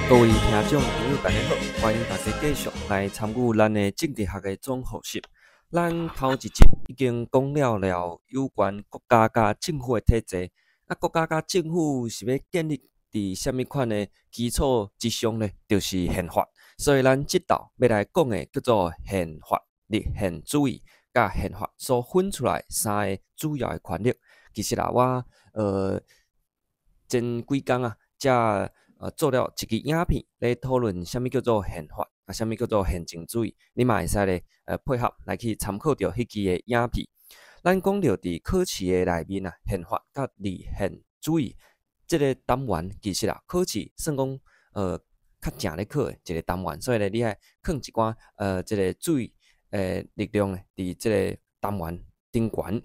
各位聽眾朋友，大家好，歡迎大家繼續來參與咱的政治學的總複習。咱頭一集已經講了了有關國家佮政府的體制，啊，國家佮政府是欲建立佇啥物款的基礎之上呢？就是憲法。所以咱這晝欲來講的叫做憲法、立憲主義佮憲法所分出來三个主要的權力。其實啊，我前幾工啊，才做了一支影片咧討論啥物叫做憲法，啊，啥物叫做憲政主義，你嘛會使咧配合來去參考著彼支的影片。咱講著佇考試的內面啊，憲法佮立憲主義這个單元，其實啊，考試算講較正咧考的一个單元，所以咧你愛囥一寡這个注意的力量咧，佇這个單元頂懸。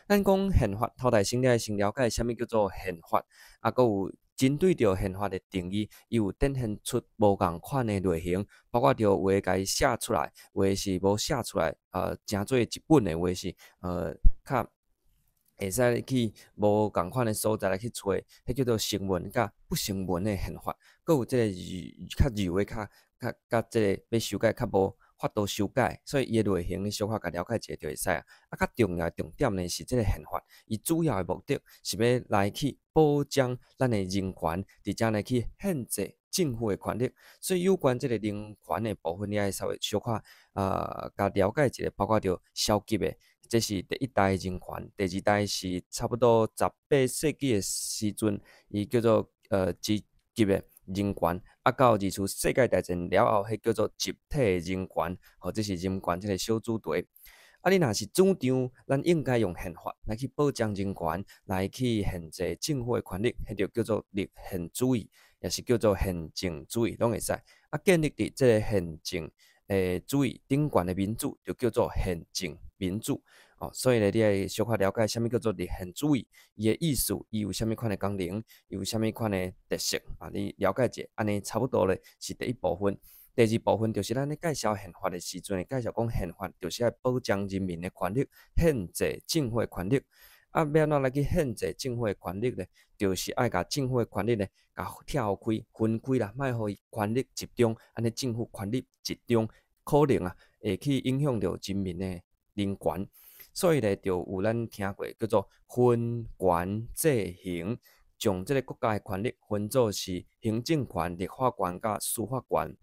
咱講憲法，頭代先你愛先了解啥物叫做憲法，啊，閣有針對著憲法的定義，伊有展現出無仝款的類型，包括著有的共伊寫出來，有的是無寫出來，成做一本的，有的是較會使去無仝款的所在來去揣，彼叫做成文佮不成文的憲法，閣有這个較柔的，較較佮這个欲修改較無法度修改，所以伊的類型你小可共了解一下就會使啊。啊，較重要的重點呢是這个憲法，伊主要的目的是欲來去保障咱的人權，佇遮來去限制政府的權力。所以有關這个人權的部分，你愛稍微小可共了解一下，包括著消極的，這是第一代人權，第二代是差不多18世紀的時陣，伊叫做積極的人權，啊，到二次世界大戰了後，彼叫做集體的人權，吼，這是人權這个小主題。啊，你若是主張咱應該用憲法來去保障人權，來去限制政府的權力，彼就叫做立憲主義，也是叫做憲政主義，攏會使。啊，建立佇這个憲政的主義頂懸的民主，就叫做憲政民主。哦，所以咧，你愛小可了解啥物叫做立憲主義，伊的意思，伊有啥物款的功能，伊有啥物款的特色啊？你了解者，按呢差不多咧，是第一部分。第二部分就是咱咧介紹憲法的時陣，介紹講憲法就是愛保障人民的權利，限制政府的權力。啊，欲按怎來去限制政府的權力咧？就是愛共政府的權力咧，共拆開、分開啦，莫予伊權力集中，按呢政府權力集中，可能啊會去影響著人民的人權。所以咧，就有咱聽過叫做分權制衡，將這个國家的權力分做是行政權、立法權佮司法權。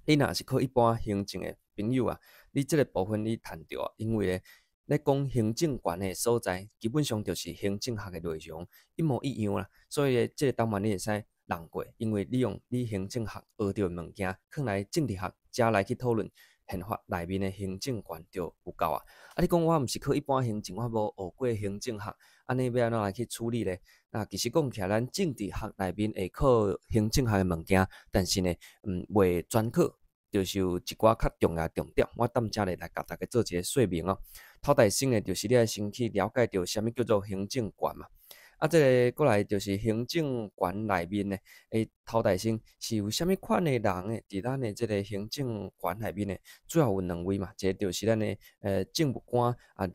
你若是考一般行政的朋友啊，你這个部分你趁著啊，因為咧，咧講行政權的所在，基本上就是行政學的內容，一模一樣啦。所以咧，這个單元你會使弄過，因為你用你行政學學著的物件，囥來政治學遮來去討論憲法內面的行政權就有夠啊。啊，你講我毋是考一般行政，我無學過行政學，按呢欲按怎來去處理咧？那其實講起來，咱政治學內面會考行政學的物件，但是呢，袂專考，就是有一寡較重要的重點，我踮遮咧來共大家做一个說明哦。頭代先的，就是你愛先去了解著啥物叫做行政權嘛。啊，這个過來就是行政權內面呢，頭代先是有啥物款的人呢？佇咱的這个行政權內面呢，主要有兩位嘛，一个就是咱的政務官啊，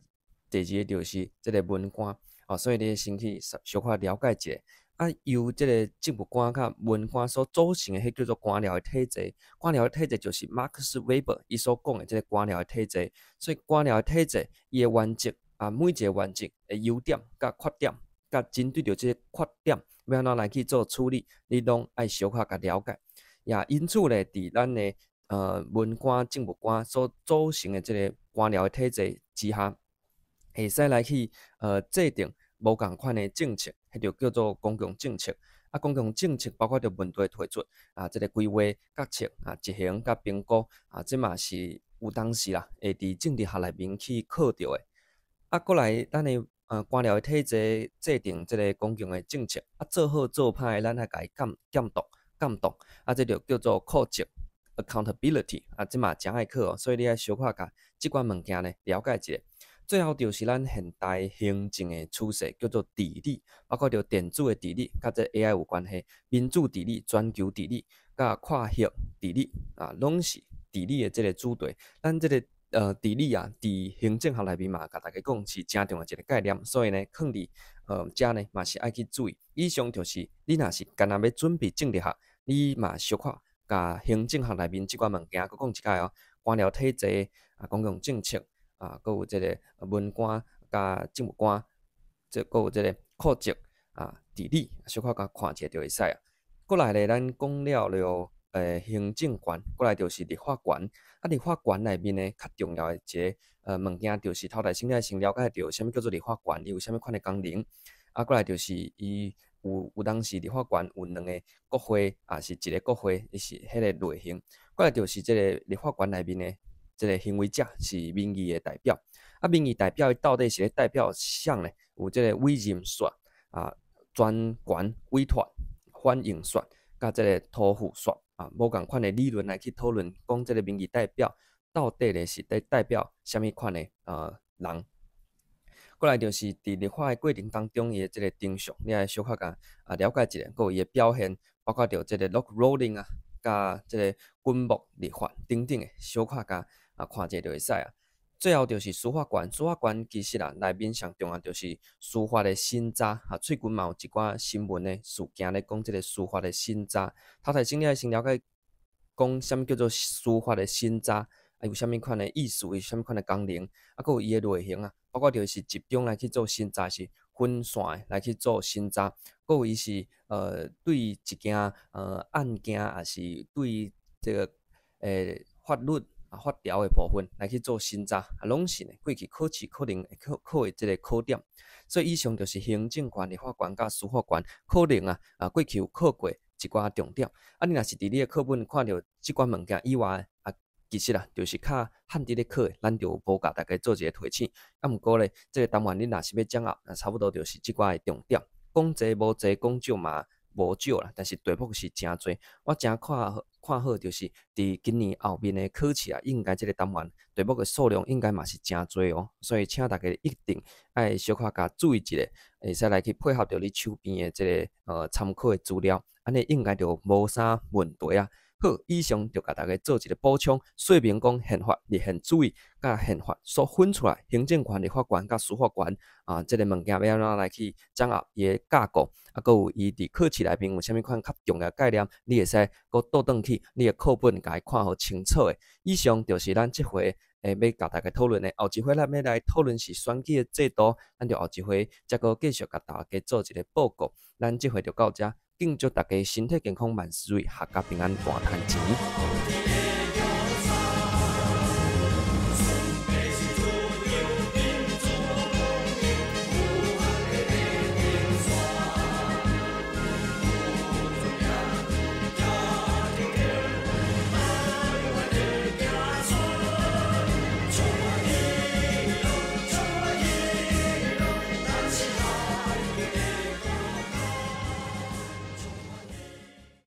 第二个就是這个文官哦，所以你先去小可了解一下。啊，由這个政務官佮文官所組成的，彼叫做官僚的體制。官僚的體制就是馬克思韋伯伊所講的這个官僚的體制。所以官僚的體制，伊的原則啊，每一个原則的優點佮缺點，佮針對著這个缺點，欲按怎來去做處理，你攏愛小可共了解。也因此咧，佇咱的文官、政務官所組成的這个官僚的體制之下，會使來去制定無仝款的政策，彼就叫做公共政策。啊，公共政策包括著問題提出啊，這个規劃、決策啊、執行佮評估啊，這嘛是有當時啦，會佇政治學內面去考著的。啊，過來咱的官僚的體制制定這个公共的政策，啊，做好做歹，咱愛共伊監監督監督，啊，這就叫做課責 accountability 啊，這嘛誠愛考哦，所以你愛小可共這款物件呢了解一下。最後就是咱現代行政的趨勢，叫做治理，包括著電子的治理，佮這 AI 有關係，民主治理、全球治理、佮跨域治理啊，攏是治理的這个主題。咱這个治理啊，佇行政學內面嘛，共大家講是誠重要一個概念，所以呢，囥佇遮呢嘛是愛去注意。以上就是你若是干焦欲準備政治學，你嘛小可共行政學內面這寡物件閣講一擺哦。官僚體制啊，公共政策啊，閣有這個文官佮政務官，這閣有這個課籍啊，治理，小可共看一下就會使啊。過來咧，咱講了了。行政權，過來就是立法權。啊，立法權內面呢，較重要的一个物件，就是頭台先愛先了解著啥物叫做立法權，伊有啥物款的功能。啊，過來就是伊有當時立法權有兩個國會，抑是一個國會，伊是彼个類型。過來就是這个立法權內面的這个行為者是民意的代表。啊，民意代表伊到底是咧代表啥呢？有這个委任說啊，專權委託反映說，佮這个托付說。啊，無仝款的理論來去討論，講這个民意代表到底咧是咧代表啥物款的人。過來就是佇立法的過程當中，伊的這个程序，你愛小可共了解一下，閣有伊的表現，包括著這个 log rolling 啊，佮這个滾幕立法等等的，小可共看一下就會使啊。最後就是司法權，司法權其實啊，內面上重要就是司法的審查啊。最近嘛有一寡新聞的事件咧講這个司法的審查。頭台先你愛先了解講啥物叫做司法的審查，啊有啥物款的意思，有啥物款的功能，啊，閣有伊的類型啊，包括就是集中來去做審查，是分散的來去做審查，閣有伊是對一件案件，抑是對這个法律啊，法條的部分來去做審查，啊，攏是呢過去考試可能會考考的這个考點。所以以上就是行政權、立法權佮司法權，可能啊過去有考過一寡重點。啊，你若是佇你的課本看著這寡物件以外，啊，其實啊，就是較罕佇咧考的，咱就無共大家做一個提醒。啊，毋過咧，這个單元你若是欲掌握，啊，差不多就是這寡的重點。講濟無濟，講少嘛無少啦，但是題目是誠濟。我誠看好看好，就是佇今年後面的考試啊，應該這个單元題目的數量應該嘛是誠濟哦。所以請大家一定愛小可共注意一下，會使來去配合著你手邊的這个參考的資料，按呢應該就無啥問題啊。好，以上就共大家做一个補充，說明講憲法立憲主義佮憲法所分出來行政權、立法權佮司法權啊，這个物件欲按怎來去掌握伊的架構，啊，閣有伊佇考試內面有啥物款較重要概念，你會使閣倒轉去你的課本共伊看予清楚的。以上就是咱這回欲共大家討論的，後一回咱欲來討論是選舉的制度，咱就後一回才閣繼續共大家做一个報告。咱這回就到遮。敬祝大家身體健康，萬事如意，闔家平安，大趁錢。